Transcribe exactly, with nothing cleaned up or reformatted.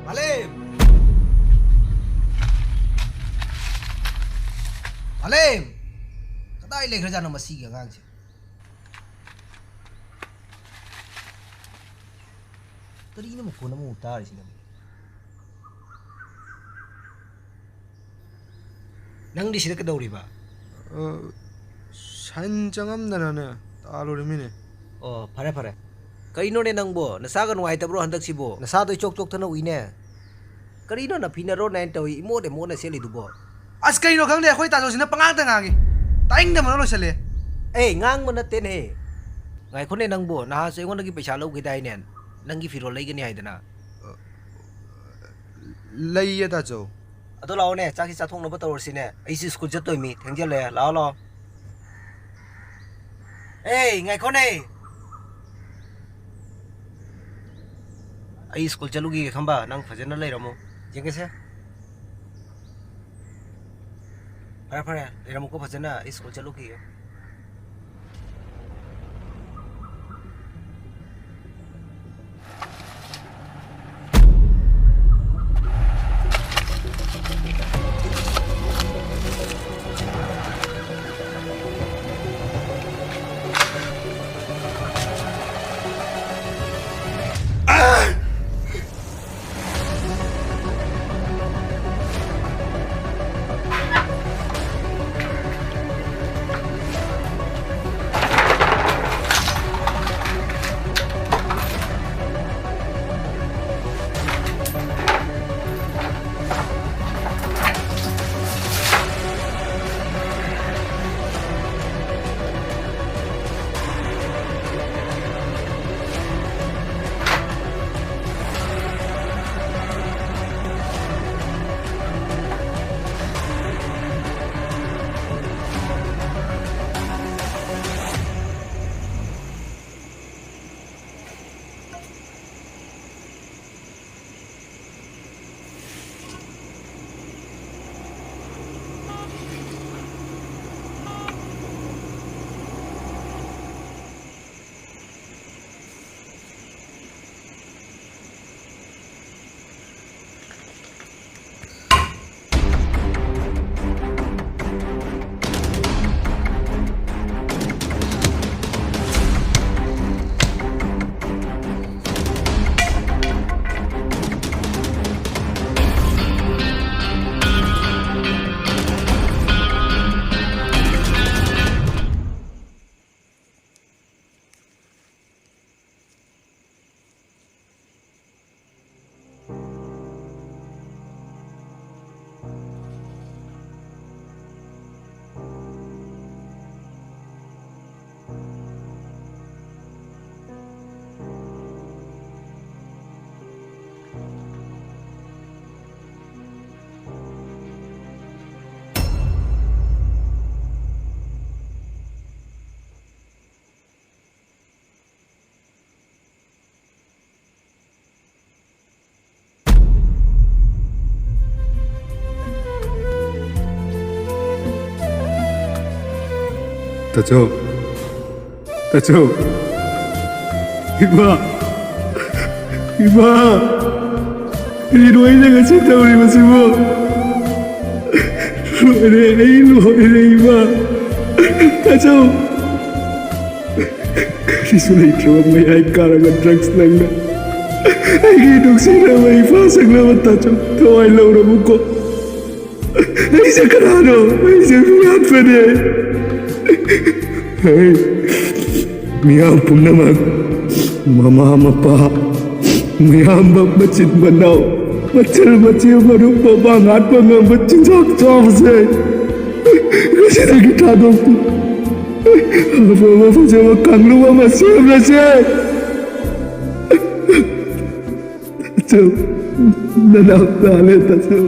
ꯃꯥꯂꯦꯝ! ꯃꯥꯂꯦꯝ! ꯀꯗꯥꯏ ꯂꯩꯈ꯭ꯔꯖꯥꯠꯅꯣ ꯃꯁꯤꯒꯤ ꯑꯉꯥꯡꯁꯦ? ꯀꯔꯤꯅꯣ ꯃꯈꯣꯟ ꯑꯃꯃꯨꯛ ꯇꯥꯔꯤꯁꯤꯅ? ꯅꯪꯗꯤ ꯁꯤꯗ ꯀꯩꯗꯧꯔꯤꯕ? ꯑ, ꯁꯟ ꯆꯪꯉꯝꯗꯅꯅꯦ, ꯇꯥꯜꯂꯨꯔꯤꯃꯤꯅꯦ꯫ ꯑꯣ, ꯐꯔꯦ, ꯐꯔꯦ꯫ ꯀꯩꯅꯣꯅꯦ ꯅꯪꯕꯣ? ꯅꯁꯥꯒ ꯅꯨꯡꯉꯥꯏꯇꯕ꯭ꯔꯣ ꯍꯟꯗꯛꯁꯤꯕꯣ? ꯅꯁꯥꯗꯣ ꯏꯆꯣꯛ ꯆꯣꯛꯊꯅ ꯎꯏꯅꯦ꯫ ꯀꯔꯤꯅꯣ ꯅꯐꯤ ꯅꯔꯣꯟ ꯅꯥꯏꯅ ꯇꯧꯏ, ꯏꯃꯣꯠ ꯏꯃꯣꯠꯅ ꯁꯦꯠꯂꯤꯗꯨꯕꯣ? ꯑꯁ, ꯀꯩꯅꯣ ꯈꯪꯗꯦ, ꯑꯩꯈꯣꯏ ꯇꯥꯖꯣꯁꯤꯅ ꯄꯉꯥꯡꯗ ꯉꯥꯡꯉꯤ꯫ ꯇꯥꯅꯤꯡꯗꯕꯅ ꯂꯣꯏꯁꯜꯂꯦ꯫ ꯑꯦ, ꯉꯥꯡꯕ ꯅꯠꯇꯦꯅꯦꯍꯦ꯫ ꯉꯥꯏꯈꯣꯅꯦ ꯅꯪꯕꯣ, ꯅꯍꯥꯟꯁꯨ ꯑꯩꯉꯣꯟꯗꯒꯤ ꯄꯩꯁꯥ ꯂꯧꯈꯤꯗꯥꯏꯅꯦ? ꯅꯪꯒꯤ ꯐꯤꯔꯣꯜ ꯂꯩꯒꯅꯤ ꯍꯥꯏꯗꯅ꯫ ꯂꯩꯌꯦ, ꯇꯥꯆꯧ꯫ ꯑꯗꯣ ꯂꯥꯛꯑꯣꯅꯦ, ꯆꯥꯛꯁꯤ ꯆꯥꯊꯣꯛꯅꯕ ꯇꯧꯔꯁꯤꯅꯦ꯫ ꯑꯩꯁꯨ ꯁ꯭ꯀꯨꯜ ꯆꯠꯇꯣꯏꯃꯤ, ꯊꯦꯡꯖꯤꯜꯂꯦ꯫ ꯂꯥꯛꯑꯣ, ꯂꯥꯛꯑꯣ꯫ ꯑꯦ, ꯉꯥꯏꯈꯣꯅꯦ꯫ ꯑꯩ ꯁ꯭ꯀꯨꯜ ꯆꯠꯂꯨꯈꯤꯒꯦ, ꯈꯝꯕ꯫ ꯅꯪ ꯐꯖꯅ ꯂꯩꯔꯝꯃꯣ꯫ ꯌꯦꯡꯒꯦꯁꯦ꯫ ꯐꯔꯦ, ꯐꯔꯦ, ꯂꯩꯔꯝꯃꯨꯀꯣ ꯐꯖꯅ꯫ ꯑꯩ ꯁ꯭ꯀꯨꯜ ꯆꯠꯂꯨꯈꯤꯒꯦ꯫ ꯇꯥꯆꯧ, ꯇꯥꯆꯧ, ꯏꯃꯥ, ꯏꯃꯥ, ꯀꯔꯤꯅꯣ ꯑꯩꯅ ꯉꯁꯤ ꯇꯧꯔꯤꯕꯁꯤꯕꯨ? ꯂꯣꯏꯔꯦ, ꯑꯩ ꯂꯣꯏꯔꯦ ꯏꯃꯥ꯫ ꯇꯥꯆꯧ, ꯀꯔꯤꯁꯨ ꯂꯩꯇ꯭ꯔꯕ ꯃꯌꯥꯏ ꯀꯥꯔꯕ drugs ꯅꯪꯅ ꯑꯩꯒꯤ ꯅꯨꯡꯁꯤꯔꯕ ꯏꯄꯥ ꯁꯛꯂꯕ ꯇꯥꯆꯧ ꯊꯋꯥꯏ ꯂꯧꯔꯕꯀꯣ꯫ ꯑꯩꯁꯦ ꯀꯅꯥꯅꯣ? ꯑꯩꯁꯦ ꯃꯤꯍꯥꯠꯄꯅꯦ꯫ ꯑꯩ ꯃꯤꯌꯥꯝ ꯄꯨꯝꯅꯃꯛ, ꯃꯃꯥ ꯃꯄꯥ, ꯃꯌꯥꯝꯕ ꯃꯆꯤꯟ ꯃꯅꯥꯎ, ꯃꯆꯜ ꯃꯆꯦ ꯃꯔꯨꯞ ꯃꯄꯥꯡ ꯍꯥꯠꯄ ꯉꯝꯕ ꯆꯤꯟꯖꯥꯛ ꯆꯥꯕꯁꯦ ꯉꯁꯤꯗꯒꯤ ꯊꯥꯗꯣꯛꯇꯨ꯫ ꯑꯐꯕ ꯐꯖꯕ ꯀꯥꯡꯂꯨꯞ ꯑꯃ ꯁꯦꯝꯂꯁꯦ꯫ ꯇꯥꯆꯧ, ꯅꯅꯥꯎ ꯇꯥꯜꯂꯦ ꯇꯥꯆꯧ꯫